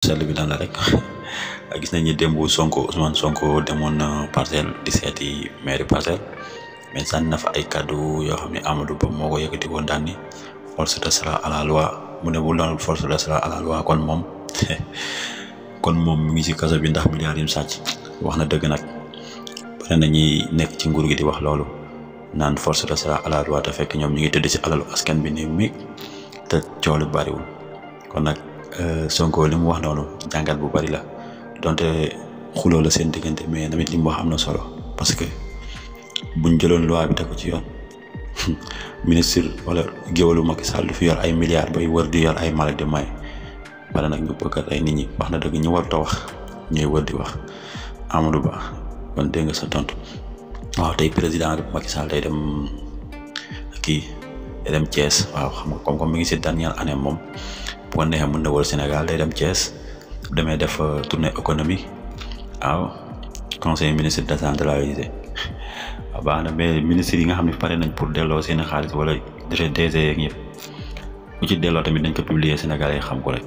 sell bi daan la rek gis nañ ni démb Ousmane Sonko demoon na Parcelles di seeti maire Parcelles mais sànni na fa ay kàddu yoo xam ne Amadou Ba moo ko yëkkati woon daan ni force restera à la loi mu ne bu doon force restera à la loi kon moom mu ngi ci kaso bi ndax milliards yi mu sàcc wax na dëgg nag bare na ñi nekk ci nguur gi di wax loolu naan force restera à la loi te fekk ñoom ñu ngi tëdd ci alalu askan bi ni mi te coow lu bariwul kon nag Sonko li mu wax noonu jàngat bu bari la donte xuloo la seen diggante mais tamit li mu wax am na solo parce que buñ jëloon loi bi teg ko ci yoon ministre wala géwalu Macky Sall du fi yor ay milliards bay wër di yor ay malade de may wala nag ñu bëgg ay nit ñi wax na dëgg ñu war ta wax ñooy wër di wax Amadou Ba kon dégg nga sa tontu waaw tey président bi Macky Sall day dem Thiès waaw xam nga comme mi ngi si dernière année moom bu ko neexee mën na wër Sénégal day dem Thiès bu demee def tournée économique waaw conseil ministre décentralisé waaw baax na mais ministre yi nga xam ne pare nañ pour delloo seen xaalis wala DG yeeg ñëpp ku ci delloo tamit dañ ko publier Sénégal yi xam ko rek.